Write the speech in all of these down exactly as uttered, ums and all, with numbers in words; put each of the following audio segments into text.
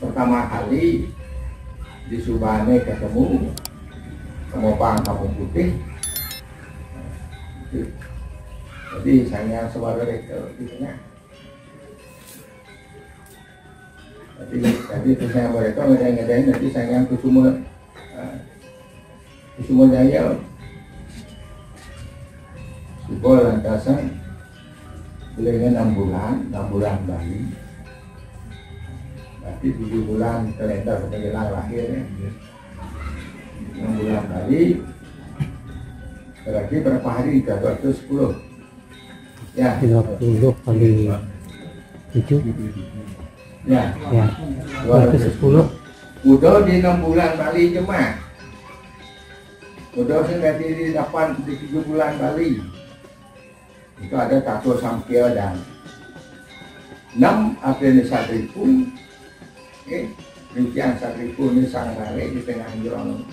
Pertama kali di Subane ketemu sama Bang Kampung Putih. Jadi, Sang Hyang Suara Reka di tengah. Jadi, jadi itu saya mereka ngadain-ngadain, jadi Sang Hyang Kusuma, eh, Kusuma Jaya. Suba lantasan belinya enam bulan, enam bulan Bali. Berarti tujuh bulan kalender menjelang lahir, ya. Enam bulan Bali, berarti berapa hari? Dua ratus sepuluh. Ya. Dua puluh kali tujuh. Ya. Ya. Dua ratus sepuluh. Udah di enam bulan Bali jemah. Udah sing dari di delapan, di tujuh bulan Bali. Itu ada Tato Sampia dan enam artinya satripu. Eh, demikian satripu ini sangat rare di tengah jurang.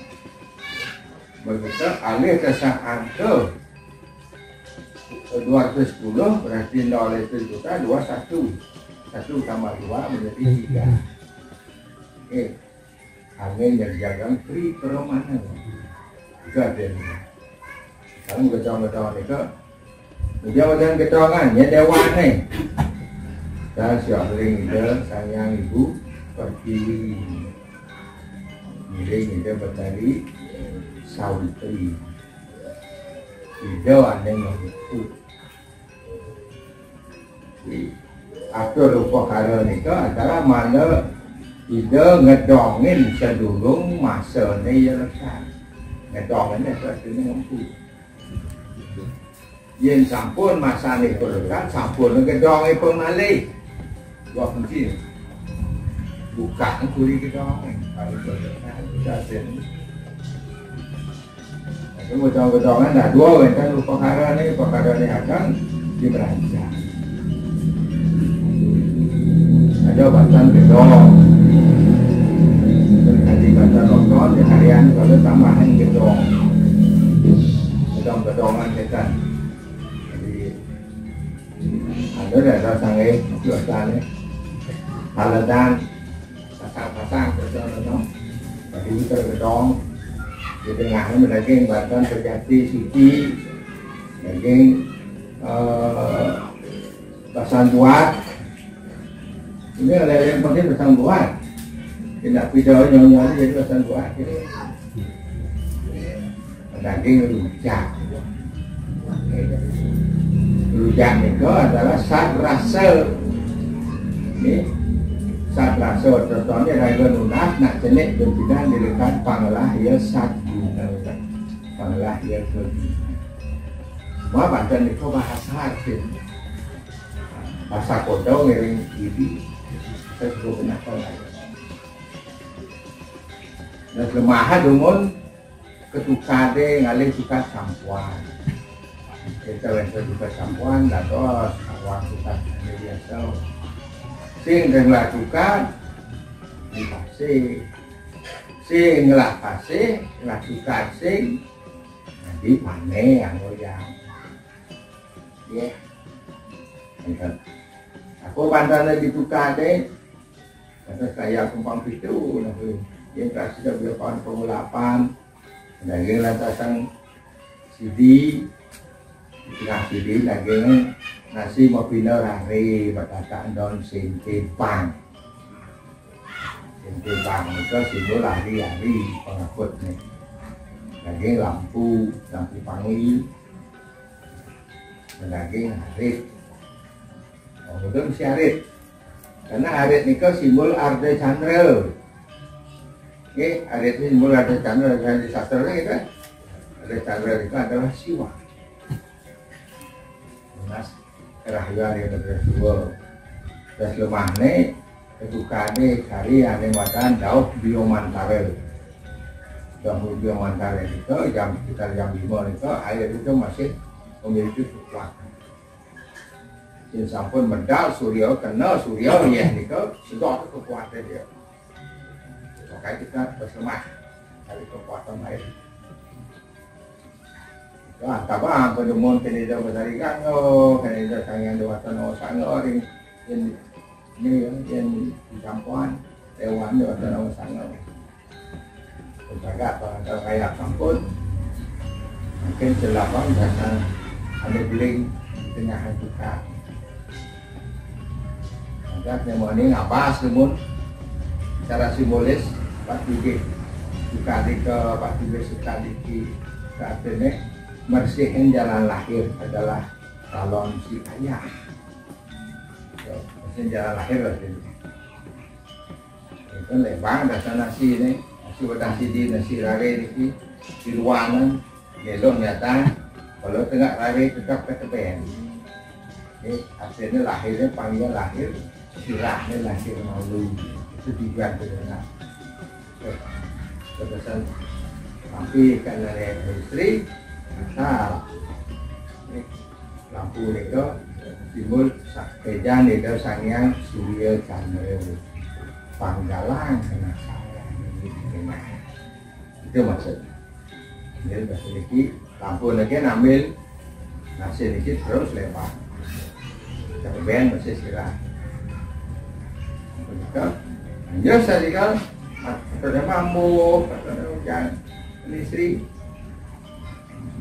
Begitu alih ke sang angka dua ratus sepuluh, berarti nol itu juta, dua satu. Satu tambah dua menjadi tiga. Eh, angin yang jagang tri permana. Itu artinya. Kalau betul-betul itu, dia macam keterangan, ya dewan ni. Dan siap ring dia, sayang ibu, pertiwi. Ngiring dia bertari, Sawitri. Ida aneng ibu. Atur upakara nika adalah mana Ida ngedongin sedurung masane iya lekat. Ngedongin itu artinya ngempu. Yen sampun masane ipun lekat, sampun ngedong ipun malih. Dua kunci. Buka kuri gedong. Kalau ipun lekat, sudah ada. Itu gedong-gedongan dah dua, kan, perkara ni, perkara ni akan diberanjak. Ada batan gedong. Tadi batan nonton, di harian kalau tambahan gedong. Gedong-gedongan kita. Jadi, ada dah datang, eh, itu asal ni. Haladan, pasang-pasang, gedong-gedong. Bagi kita gedong. Di tengah ni daging batan terjati suci. Daging, eh, pasang buat. Ini ada yang pakai pasang buat. Tidak pidol nyonya ni jadi pasang buat. Ini daging rujak. Rujak itu adalah sat rasa. Ini sat rasa, contohnya raga nunas, nak cenik dan tidak dilekat pangelah ia sat guna. Pangelah ia ke guna. Semua bantuan itu bahasa hakim. Bahasa kodong ngiring diri. Saya suruh kenapa lagi. Dan kelemahan dumun ketukade ngalih tukad sampuan. Kita wénten tukad sampuan, dados sampuan tukad biasa. Sing ngelah tukad, di pasih. Sing ngelah pasih, ngelah tukad sing, jadi pané anggo yang. Ya. Enten. Aku bantuan lagi tukade, kata saya kumpang pitu, nah, yang kasih dia biar pengulapan, daging lantasan sidi, tengah sidi, daging nasi mau pindah rare, batakan daun sintipang. Sintipang itu simbol hari-hari pengakut nih. Daging lampu, lampu pangi, daging arit. Oh, betul mesti arit. Karena arit nika simbol Arda Chandra. Nggih, arit ini simbol Arda Chandra, dan di sastra kita Arda Chandra itu adalah Siwa. Mas, kerahayuan yang kedua. Terus lemahnya, kedukaannya cari aneh makan dauh biomantara. Dauh biomantara itu jam sekitar jam lima itu air itu masih memiliki kekuatan. Yen sampun medal surya, kena surya, ya nika sedot kekuatan dia. Makanya kita harus lemah dari kekuatan air. Wah, tabang penemuan kena dia besar ikan, oh, kena dia tangan dua tanah sangat ring. Yen Ini ya, yang di kampuan, lewat lewat dalam sana. Kepada para kaya kampung, mungkin selapan dasar ada beling di tengah juga. Maka yang mau ini ngabas namun secara simbolis, pas dikit sekali ke pas dikit sekali ke artinya, mersihin jalan lahir adalah calon si ayah. Mersihin jalan lahir lah gitu. Itu lek bang dasar nasi ni, nasi wadah sidi, nasi rare niki, di ruangan, elok nyata, kalau tengah rare tetap keteben. Ni, artinya lahirnya, panggilan lahir, sirahnya lahir malu. Itu tujuan sebenarnya. Kepesan tapi kan dari istri, asal. Ni, lampu nika simbol sa-, teja nika Sang Hyang Surya Chandra. Panggalang kena saya ini dikenal. Itu maksudnya. Jadi, bahasa niki, lampu niki ambil nasi niki terus lebar. Terben masih sirah. Begitu. Lanjut saya tinggal. Kata dia mampu, kata dia hujan. Ini istri.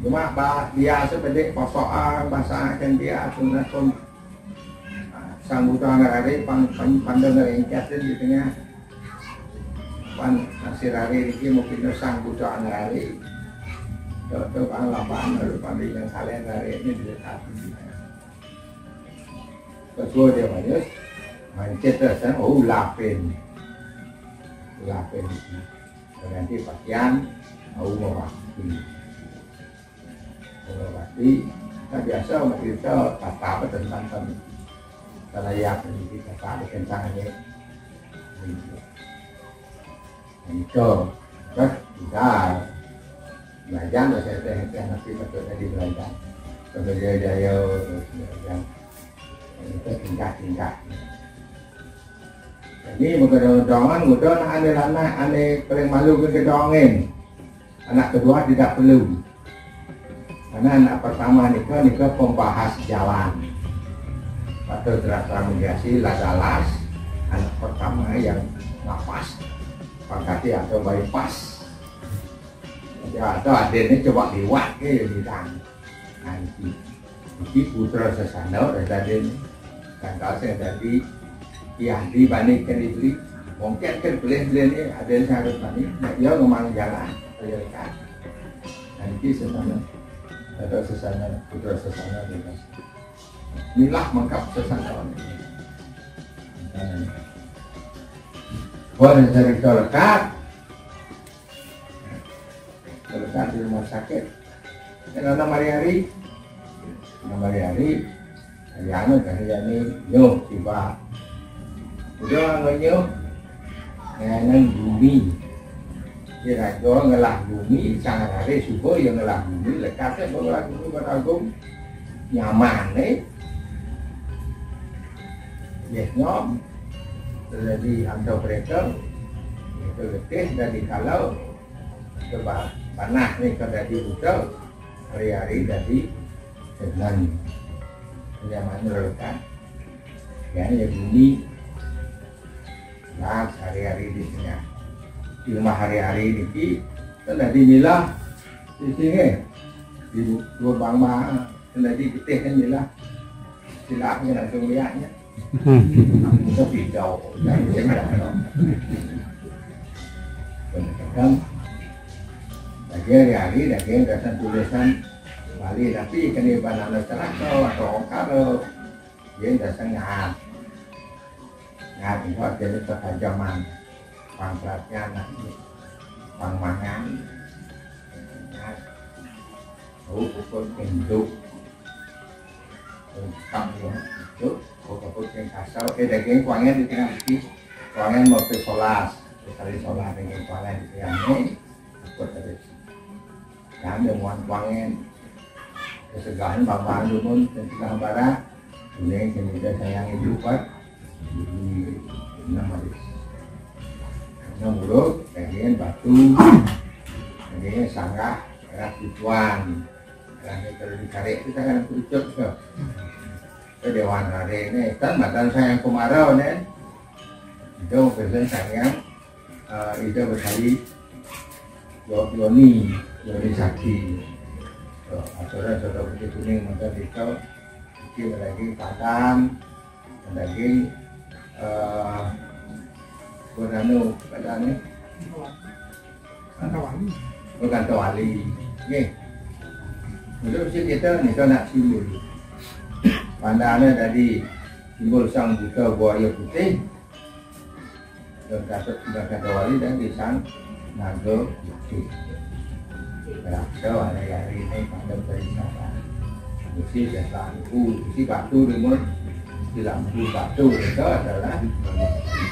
Cuma ba-, biasa pedek posokan, basah akan dia, aku nak pun. Sang buta ngarari, pang, pang, pandang ngarengkas di tengah. Pan nasir hari ini mungkin sang buta ngarari. Tok, tok, pang lapan, lalu pang di yang kalian hari ini di dekat. Ketua dia manis, mancet terus, kan? Oh, lapin. Lapin. Berarti pakaian, oh, mewakili. Kalau pasti, kan biasa umat kita kata apa tentang kami. Kalau ya, kita kata apa tentang ini. Itu. Terus, kita belajar, saya teh, teh, nanti patut tadi belajar. Kalau dia jaya, terus belajar. Itu tingkat-tingkat. Jadi, berkedongan, udah nak ane lana, ane paling malu ke kedongin. Anak kedua tidak perlu. Karena anak pertama nika, nika pembahas jalan. Patut terasa mediasi, ladalas, anak pertama yang napas, pangkati atau bypass. Ya, atau adiknya coba liwat ke, ya, bilang. Nanti. Iki putra sesana dah tadi ni. Kata saya tadi, ya, dibandingkan diberi. Mungkin kan boleh beli ni, ada yang harus bani. Nak dia memang jalan, saya dekat. Nanti sesana. Ada sesana, putra sesana bebas. Inilah mengkap sesana ni. Boleh cerita lekat. Lekat di rumah sakit. Kan ana mari-ari. Ana mari-ari. Hari anu kan hari ni nyoh tiba. Udah anu nyoh. Nganang bumi. Dia raja ngelah bumi, sangat hari subuh yang ngelah bumi, lekat dia ngelah bumi pada agung. Nyaman ni. Yes, nyom. Terjadi hantu kereta. Itu letih dari kalau sebab panas ni kalau jadi buta, hari-hari jadi tenang. Nyaman lekat. Yang dia bumi. Nah, hari-hari di sini. Di rumah hari-hari ni ki, kan tadi milah di sini. Di dua bang mah, kan tadi getih kan milah. Silap ni langsung lihatnya. Kita pidau. Kan lagi hari-hari lagi dasar tulisan Bali, tapi kena banana celaka atau okara. Dia dasar ngat. Ngat itu artinya ketajaman. Pangkatnya anak ini. Pangmangan. Ngat. Oh, puput induk. Lengkap ya. Itu, oh, puput yang kasar. Eh, daging kuangnya di tengah isi. Kuangnya mau ke solas. Sekali solas daging kuangnya di tengah ini. Puput tadi. Kan dia muan kuangnya. Kesegahan bambang dumun, kesegahan bara. Ini kita sayang itu, Pak. Ini nama dia. Nama buruk, daging batu. Daging sanggah, darah tujuan. Darahnya kalau ditarik, kita kan pucuk tu. Dewan Rare ini kan matan Sang Hyang Kumara ini. Itu pesan Sang Hyang, eh, itu berkali Yo-, Yoni, Yoni Sakti. So, aturan sudah putih kuning mata kita, kita lagi Padang, lagi, eh, Padang, Padang ni. Bukan Tawali. Okey. Untuk kita ni, kita nak simbol. Pandang ni tadi simbol sang buta buaya putih. Dan kata, dan kata wali dan di sang naga putih. Raksa hari-hari ni pada perintah. Mesti dah lampu, mesti batu dia pun. Mesti lampu batu dia tu adalah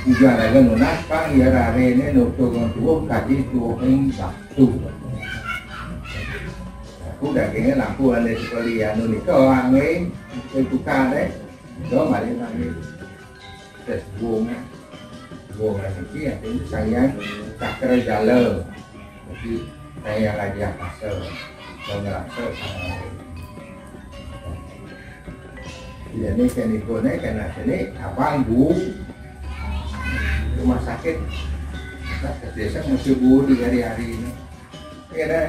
ujar naga nunas pang ya hari ni nutup dengan tubuh kaji tubuh yang batu. Aku dah kena lampu anda sekali anu ni kau angin, kau tukar deh. Kau mari mari. Terus bunga. Bunga niki artinya Sang Hyang Cakra Jala. Jadi Sang Hyang Raja Kasa. Pengerasa Sang Hyang. Jadi kan ibu ni kena sini abang bu rumah sakit. Biasa mesti bu di hari-hari ni. Ya dah.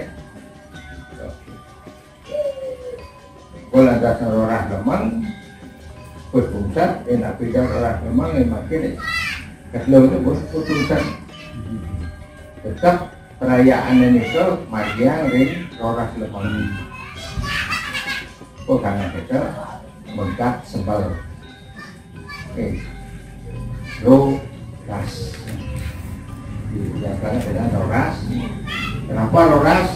Kalau ada roras lemang, pusat, eh, nak pegang roras lemang, eh, makin, eh, kalau tu pun pusat. Tetap perayaan ni tu, magiang ring roras lemang. Oh, karena kita mengkat sebal. Eh, roras. Yang sekarang dengan roras. Kenapa roras?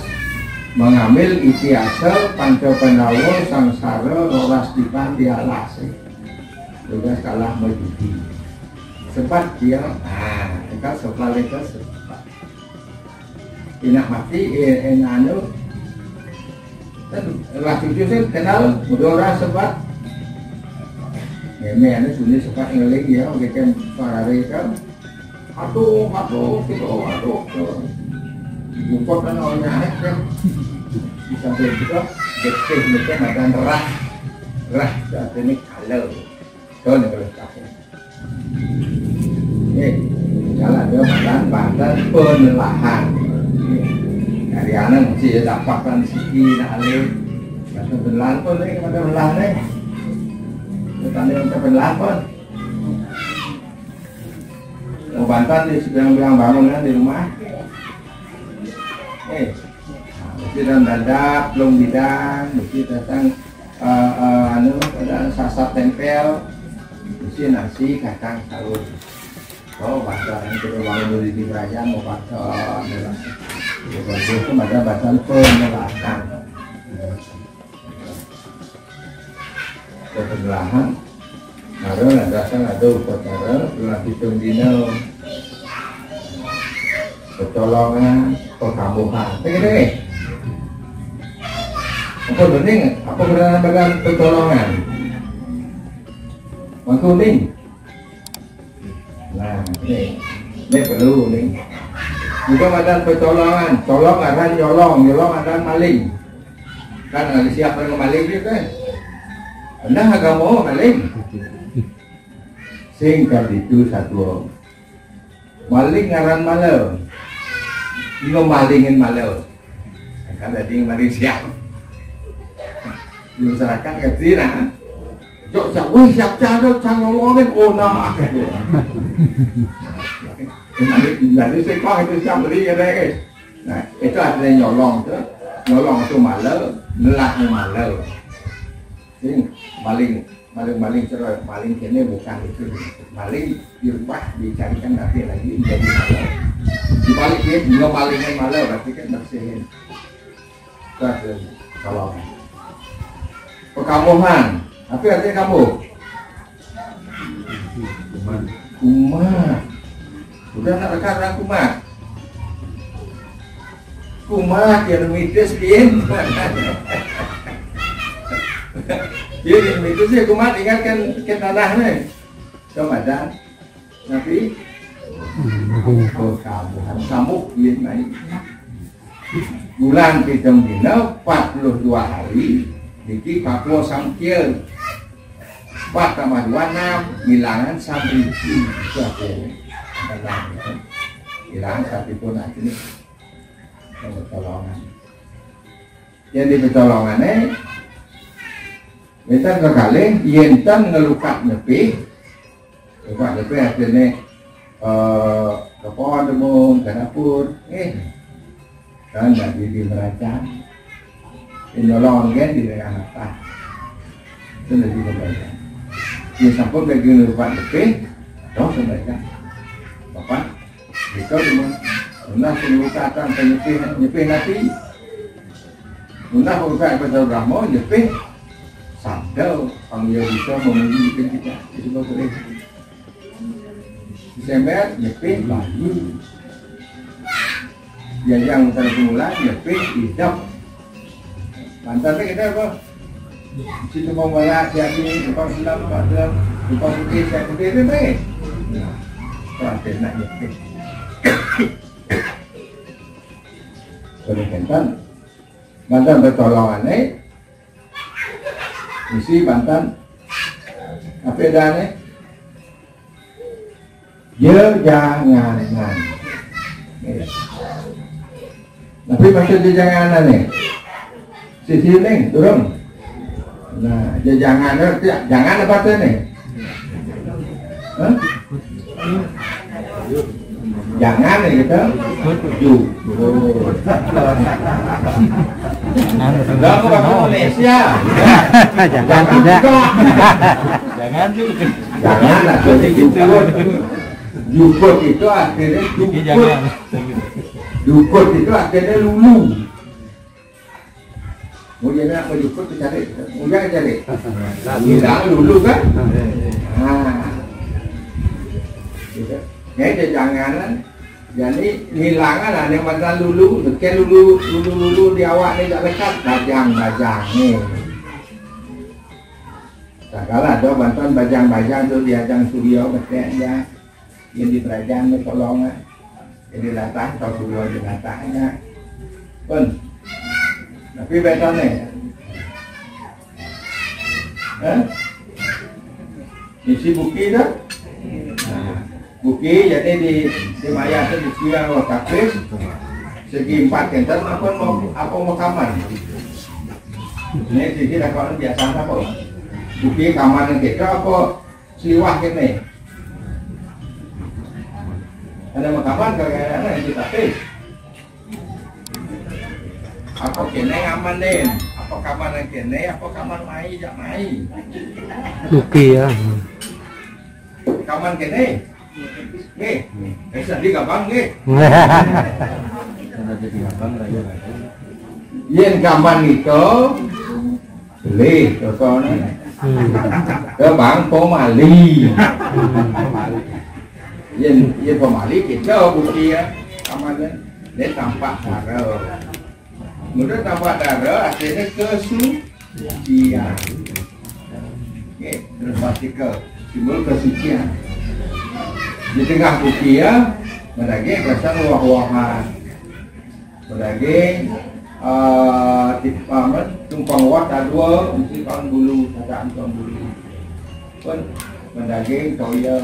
Mengambil itiasa panca Pandawa sangsara roras di alas. Eh. Roras kalah menjadi. Sebab dia, ah, kita sebal itu sebab. Inak mati, eh, eh, anu. Kan lah cucu saya kenal, udah orang sebab. Meme anu sunyi sebab ngeling ya, macam suara kan. Aduh, aduh, aduh, aduh. Bungkot kan awalnya anak kan. Di samping juga, getih macam ada nerah. Nerah, artinya kalau. Kau ni kalau tak. Eh, jalan dia makan bantal penelahan. Dari anak mesti dia dapatkan siki nak alih. Bantal penelahan pun ni, bantal penelahan ni. Dia tanya bantal penelahan pun. Mau bantal dia bilang-bilang bangun kan di rumah. Eh, mesti dalam dadap, belum bidang, mesti datang, eh, eh, anu, ada sasat tempel, mesti nasi, kacang, sahur. Oh, bantal yang kita bangun dulu di kerajaan, mau bantal, anu lah. Dia bagus tu, ada bantal penelahan. Pembelahan. Mara lantasan ada upacara, bulan pitung dina. Pertolongan, perkambuhan. Tengok ni. Apa bening? Apa kebenaran badan pertolongan? Mangku ni. Nah, ni. Ni perlu ni. Juga badan pertolongan. Tolong aran nyolong, nyolong aran maling. Kan ada siapa yang maling dia kan? Anda agama maling. Sing kan itu satu. Maling ngaran maler. Dia malingin maler. Kan tadi maling siap. Di masyarakat kan sih nah. Jok siap, wih siap cah tu, cah nolongin, oh nah. Jadi, jadi sekong itu siap beli ya deh. Nah, itu artinya nyolong tu. Nyolong tu maler, nelah ni maler. Ini maling, maling, maling cerai, maling kena bukan itu. Maling dirubah, dicarikan nanti lagi menjadi maler. Dibalik dia, dia maling ni maler, berarti kan bersihin. Terus, kalau perkambuhan, apa artinya kambuh? Kumat. Udah nak dekat orang kumat. Kumat ya mitis kin. Dia mitis ya kumat ingatkan ke tanah ni. Ramadan. Tapi perkambuhan. Kambuh dia main. Bulan pitung dina, empat puluh dua hari, niki Papua Sangkil. Empat tambah dua, enam. Ngilangan sabriki. Itu apa ini? Enam itu. Ngilangan sabriki pun nanti ini. Yang bertolongan. Yang di pertolongan ini, minta kekalih, yén ten ngelukat nyepih. Ngelukat nyepih artinya, eh, ke pohon demun, ke dapur. Eh, kan jadi di meracan. Nyolong kan di tengah mata. Itu jadi pembaca. Ini sampun lagi ngelukat nyepih, dong pembaca. Bapak, kita cuma, nah, sing luka akan nyepih, nyepih nanti. Nah, pembuka bahasa Brahma, nyepih sabda, pang dia bisa memuji bikin kita. Itu boleh. Disember, nyepih bayu. Jajang utara semula, nyepih idep. Pantasnya kita apa? Si tumpang barat, si hati, tumpang selam, tumpang selam, tumpang putih, si putih, itu baik. Nah, terakhir nak nyepih. Boleh kentan. Bantan pertolongan, eh? Isi bantan. Apa adanya? Jejanganan. Eh. Tapi maksud jejanganan nih? Sisi ning, turun. Nah, jejangan, eh, jangan apa tuh nih? Hah? Jangan ya gitu. Ju. Enggak, aku bahasa Indonesia. Jangan tidak. Jangan juga. Jangan lah, jadi gitu. Jukut itu akhirnya jukut. Jangan. Jukut itu akhirnya lulu. Mujana apa jukut tu cari. Mujana cari. Bilang lulu kan? Ha. Gitu. Jadi jangan, jadi ngilangan lah yang mata lulu, dekat lulu, lulu-lulu di awak ni tak lekat, bajang-bajang ni. Tak kalah ada bantuan bajang-bajang tu di ajang surya, betul ya. Yang di kerajaan ni tolong, eh. Jadi datang, tahu surya di datangnya. Pun. Tapi betul ni. Eh? Isi buki tu? Nah, buki jadi di, di maya tu di kira wakapis. Segi empat kental apa mau, apa mau kamar? Ini segi dah kawan biasa apa? Buki kamar yang kita apa? Siwah kene. Ada makaman kagak ada yang kita pis. Apa kene aman deh? Apa kamar yang kene? Apa kamar mai jak mai? Oke ya. Kamar kene. Nggih. Eh, sedih gampang nggih. Ada jadi gampang lah ya. Yen kamar itu Beli, contohnya. Hmm. Ke Bang Pomali. Yen, yen Pomali kita bukti ya, amannya. Dia tampak darah. Mudah tampak darah, akhirnya kesucian. Oke, terus pasti ke simbol kesucian. Di tengah bukti ya, menagih pasang wah-wahan. Pedaging, eh, di paman, tumpang wat ada dua, mesti paman bulu, kata tumpang bulu. Pun pedaging toya.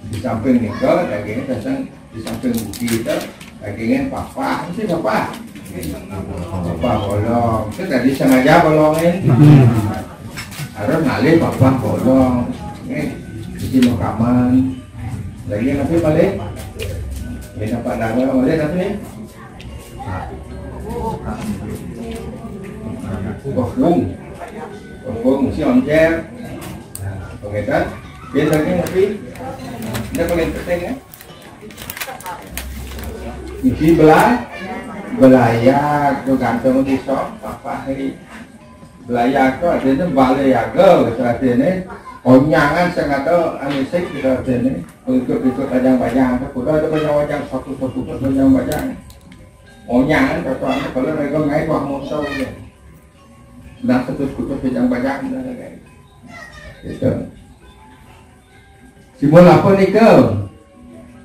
Di samping nika, dagingnya datang di samping budi itu, dagingnya papah, mesti papah. Papah bolong. Itu tadi sengaja bolongin. Harus ngalih papah bolong. Ini isi makaman. Lagi nanti balik. Ini apa darah balik nanti? Kosong. Kosong, si oncer. Nah, pengetan. Dia lagi nanti. Dia paling penting ya. Isi belah. Belayak tu gantung di sok. Apa hari? Belayak tu artinya balai yaga, gitu artinya. Onyangan sengaja anisik, gitu artinya. Untuk-untuk bajang-bajang tu, kuda ada bajang-bajang, satu-satu tu bajang-bajang. Onyangan, kata anak, kalau mereka ngai buah motor je. Nah, satu-satu bajang-bajang, gitu. Simbol apa nika?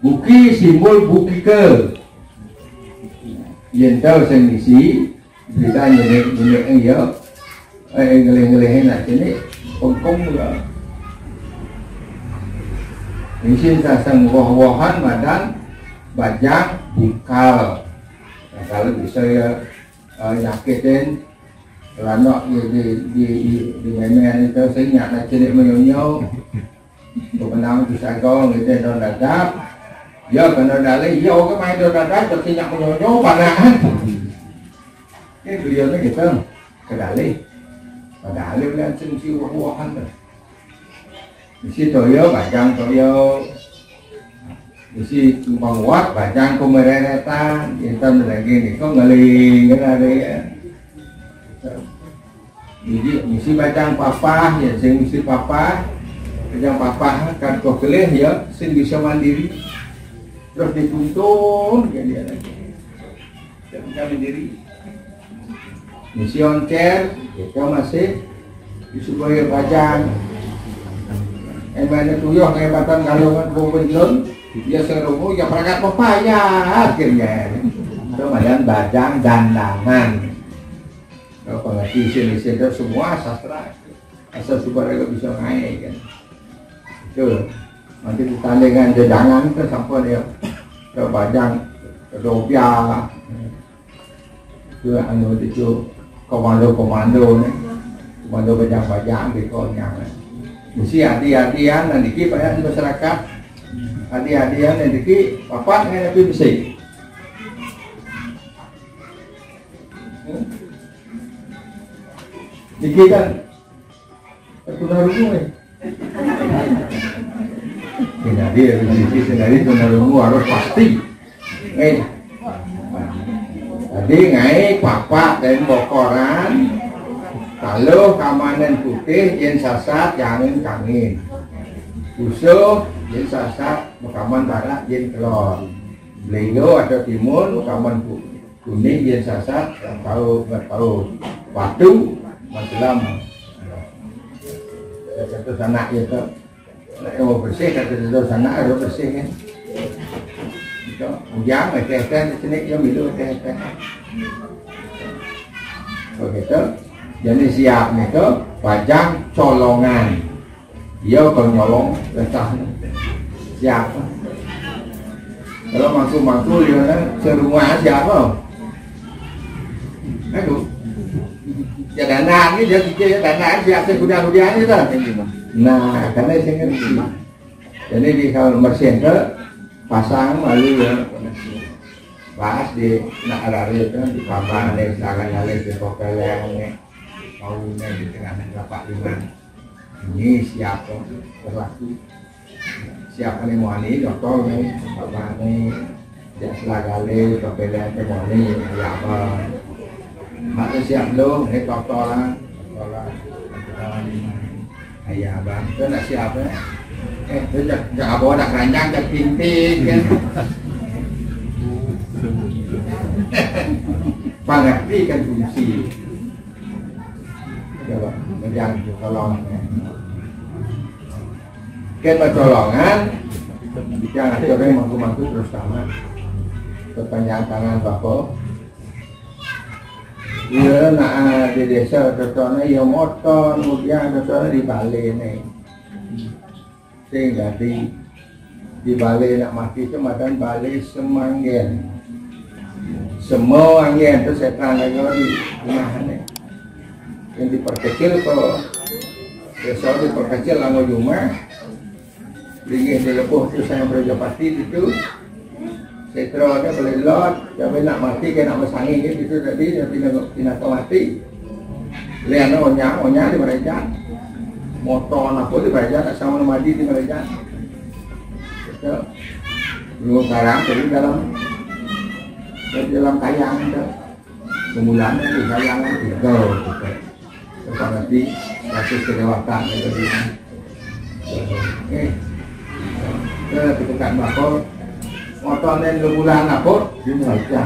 Buki, simbol bukika. Yen tau sing ngisi, berita nyenek-nyenek ya. Eh, ngelih-ngelihin lah sini. Pengkung ya. Misi sasang woh-wohan madan bajang bungkal. Nah, kalau bisa ya, eh, nyakitin lanok di, di, di, di, di memen itu, sing nyak nak cilik menyonyo. Kemenang tu sagong gitu, don dadap. Ya, kena dalih. Ya, orang main don dadap, tapi nyak menyonyo, panaan. Ini beliau ni kita kedalih. Padahal dia bilang sing si wah-wahan tu. Misi toyo, bajang toyo. Misi tumpang wak, bajang pemereretan. Intan lagi ni, kau ngeling kan ada ya. Jadi, misi bajang papah, ya, sing misi papah. Bajang papah, kan kau kelih, ya, sing bisa mandiri. Terus dituntun, ya, dia lagi. Tidak bisa mandiri. Misi oncer, kita masih disuguhi bajang. Emangnya tuyuh kayak batang galungan kumpul lun, ya serumu, ya perangkat apa ya, akhirnya. Lumayan bajang dandanan. Kalau pengerti isin-isin itu semua sastra. Asal supaya bisa naik kan. Itu. Nanti pertandingan jedangan tu sampai dia ke bajang, ke dopia. Itu anu itu komando-komando ni. Komando bajang-bajang di konyang. Mesti hati-hatian dan dikit banyak di masyarakat. Hati-hatian dan dikit papat dengan api besi. Hmm? Dikit kan? Aku dah rumah ni. Sendiri, sendiri, sendiri, harus pasti. Eh. Jadi ngai papak dan bokoran. Kalau kamanan putih, yen sasat, jangan kangin. Usuh, yen sasat, makaman barat, yen kelor. Beliau atau timun, makaman putih. Kuning yen sasat, tahu, tahu. Batu, masalah. Satu sanak ya tu. Nak yang bersih, kata satu sanak, ada bersih kan. Itu, ujang, teh-teh, di sini dia milu teh-teh. Begitu. Jadi siap ni tu, bajang colongan. Iya, kalau nyolong, resah. Siap. Kalau mangku-mangku, dia nak serumah siapa? Aku. Ya, dana ni, dia fikir ya, dana ni, siap saya kuda-kuda ni tu. Nah, karena saya kan. Jadi, di kalau mesin tu, pasang malu ya. Pas di nak lari tu, di papan, di tangan, di kopeleng ni. Mau ni, di tengah ni, lapak lima. Ini siapa berlaku? Siapa ni mau ni, doktor ni, apa ni? Dia selagale, kepala ni mau ni, ya apa? Mak tu siap dulu, ni doktor lah, doktor lah. Ayah abang, tu nak siap eh. Eh, tu jak, jak abang nak keranjang, jak pinting kan. Pangerti kan fungsi. Coba, macam tu kalau kan pertolongan, kita nak coba mampu-mampu terus sama. Perpanjang tangan bapa. Iya nak ah, di desa contohnya ya motor, kemudian contohnya di balai ni. Sing dadi di balai nak mati tu madan balai semanggen. Semua anggen tu setan lagi di rumah ni. Yang diperkecil ke desa diperkecil lalu rumah. Ringis di lebuh tu saya berjapati itu. Setra dia boleh lot, tapi nak mati ke nak bersangin ke itu tadi dia pindah pindah ke mati. Lian onyang onyang di mereka. Motor apa di mereka tak sama mati di mereka. Betul. Lu sekarang jadi dalam jadi dalam kayang itu. Semulanya di kayang itu. Betul. Terus nanti satu kelewatan itu di eh ke tukang bakal motor ni lu bulan apa dia mereka.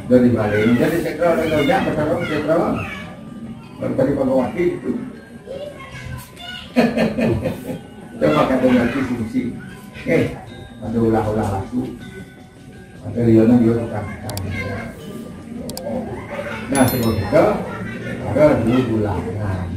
Dari balik jadi setra dari kerja betul setra. Baru tadi pagi waktu itu. Coba kata nanti fungsi. Eh, ada ulah-ulah laku. Ada liana dia tukang. Nah, sebab kita ada dulu bulan. Nah,